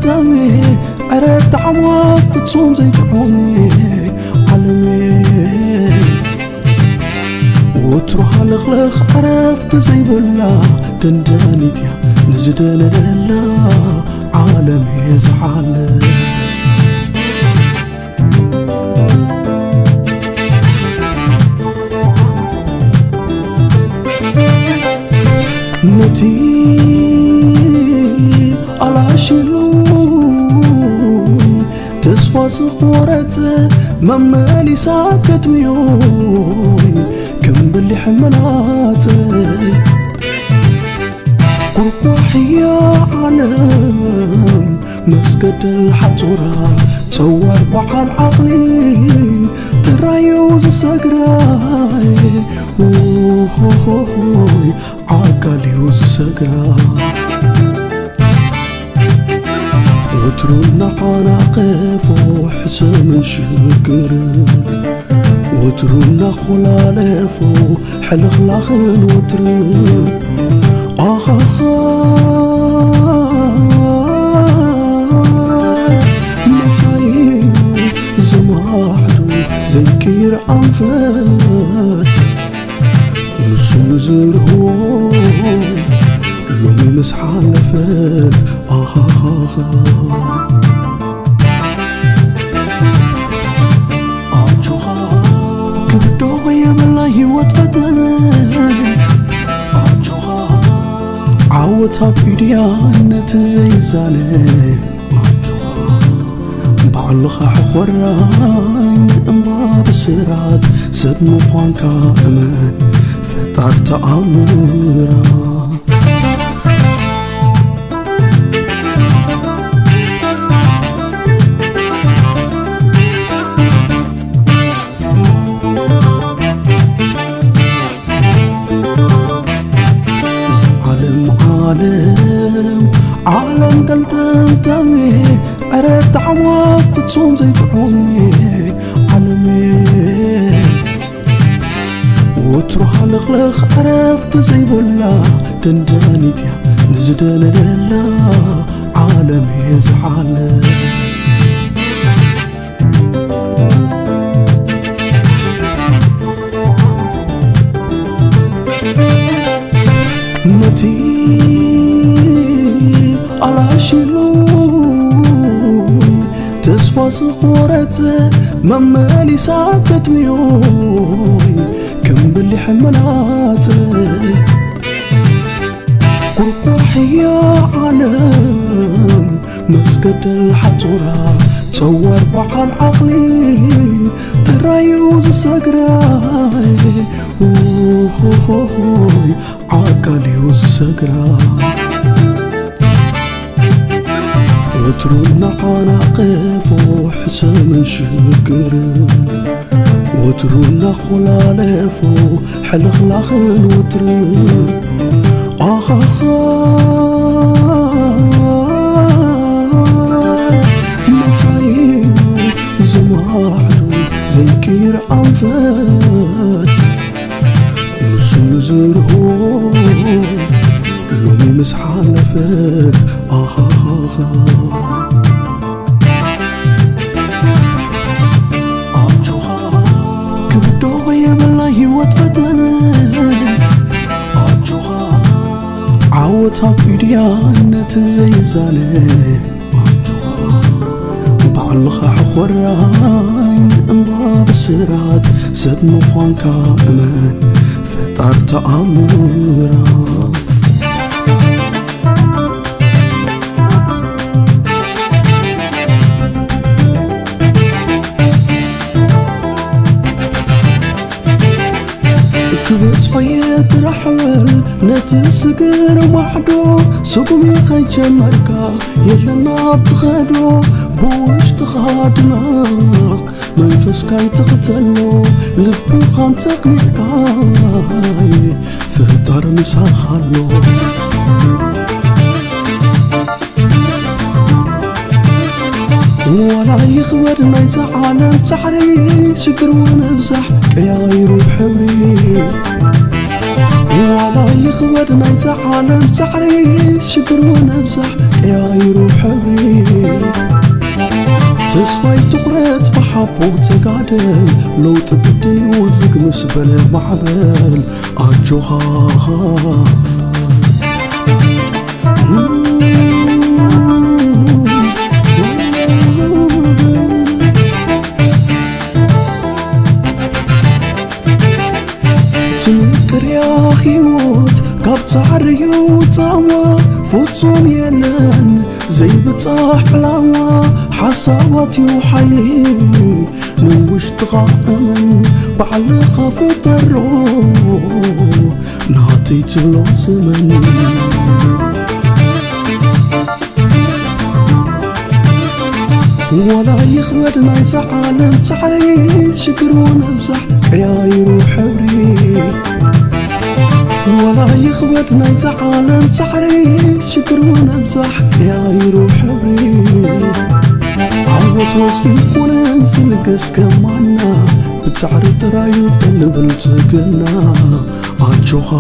ጠሜ ዕረ ጣዕማ ፍጹም ዘይጥዑም ዓለሜ። ወትሩ ሃለኽለኽ ዕረፍቲ ዘይብላ ደንዳኒት እያ ንዝደለላ ዓለሜ ዝሓለ። ነቲ ኣላሽሉ ተስፋ ዝቆረጸ መመሊሳ ተድምዮይ ከም በሊሕ መላጸ። ቁርቋሕያ ዓለም መስገደል ሓጹራ ጸዋር በዓል ዓቕሊ ጥራዩ ዝሰግራ። ሆሆሆይ ዓቃልዩ ዝሰግራ። ወትሩ እናሓናቐፎ ሕሰምን ሽግር፣ ወትሩ እናኾላለፎ ሕልኽላኽን ወትሪ። ኣኻኻ መጻኢ ዝማዕዱ ዘይቅይር ኣንፈት፣ ንሱ ንዝርህዎ ሎሚ ምስ ሓለፈት። ኣኻኻ ኣጆኻ ክብዶ የብላ ህይወት ፈተነ። ኣጆኻ ዓወት ኣብ ኢድያ ነቲ ዘይዛነ። ኣጆኻ ባዕልኻ ሕኾራይ ንእምባ ብስራት ሰብ ምዃንካ እመን ፈጣር ተኣምራት። ዓለም ዓለም ዓለም ገልጠምጠሜ ዕረ ጣዕማ ፍጹም ዘይጥዑሜ ዓለሜ። ወትሩ ሃለኽለኽ ዕረፍቲ ዘይብላ ደንዳኒት እያ ንዝደለለላ ዓለም እየ ዝሓለ። ነቲ ኣላሽሉ ተስፋ ዝቆረጸ መመሊሳ ተድምዮይ ከም በሊሕ መላጸ። ቁርቋሕያ ዓለም መስገደል ሓጹራ ጸዋር በዓል ዓቕሊ ጥራዩ ዝሰግራ። ሆሆሆይ ዓቃልዩ ዝሰግራ። ወትሩ እናሓናቐፎ ሕሰምን ሽግር፣ ወትሩ እናኾላለፎ ሕልኽላኽን ወትሪ። ኣኻኻ መጻኢ ዝማዕዱ ዘይቅይር ኣንፈት፣ ንሱ ዝርሆ ሎሚ ምስ ሓለፈት። ኣኻኻ ኣጆኻ ክብዶ የብላ ህይወት ፈተነ። ኣጆኻ ዓወት ኣብ ኢድያ ነቲ ዘይዛነ። ባዕልኻ ሕኾራይ እምባ ብስራት ሰብ ምዃንካ እመን ፈጣር ተኣምራት። ክበጽሖ እየ ጥራሕ በል ነቲ ስግር ማዕዶ፣ ስጉሚ ከይጀመርካ የለና ኣብ ትኸዶ። ብውሽጥኻ ድመቕ መንፈስካ ይትኽተሎ፣ ልብኻን ተቕኒዕካይ ፍጣር ምሳኻ ኣሎ። ዋላ ይኽበድ ናይዛ ዓለም ጻዕሪ፣ ሽግር ወነብዛሕ ቀያይሩ ሕብሪ። ዋላ ይኽበድ ናይዛ ዓለም ጻዕሪ፣ ሽግር ወነብዛሕ ቀያይሩ ሕብሪ ተስፋይ ትኹረት ብሓቦ ተጋደል ለውጢ ግድን እዩ ዝግ ምስ በለ ማዕበል ኣጆኻ ትምቅርያ ህይወት ካብ ጻዕሪ እዩ ጻማ ፍጹም የለን ዘይብጻሕ ዕላማ ሓሳባት እዩ ሓይሊ ንውሽጥኻ እመን ባዕልኻ ፍጠሮ ናተይ ትብሎ ዘመን ወላ ይኽበድ ናይዛ ዓለም ጻዕሪ ሽግር ወነብዛሕ ቀያይሩ ሕብሪ ወላ ይኽበድ ናይዛ ዓለም ጻዕሪ ሽግር ወነብዛሕ ቀያይሩ ሕብሪ ዓወት ወስዱ ይኹነን ዝልገስ ከማና ብጻዕሪ ጥራዩ ጠልብል ጽገና ኣጆኻ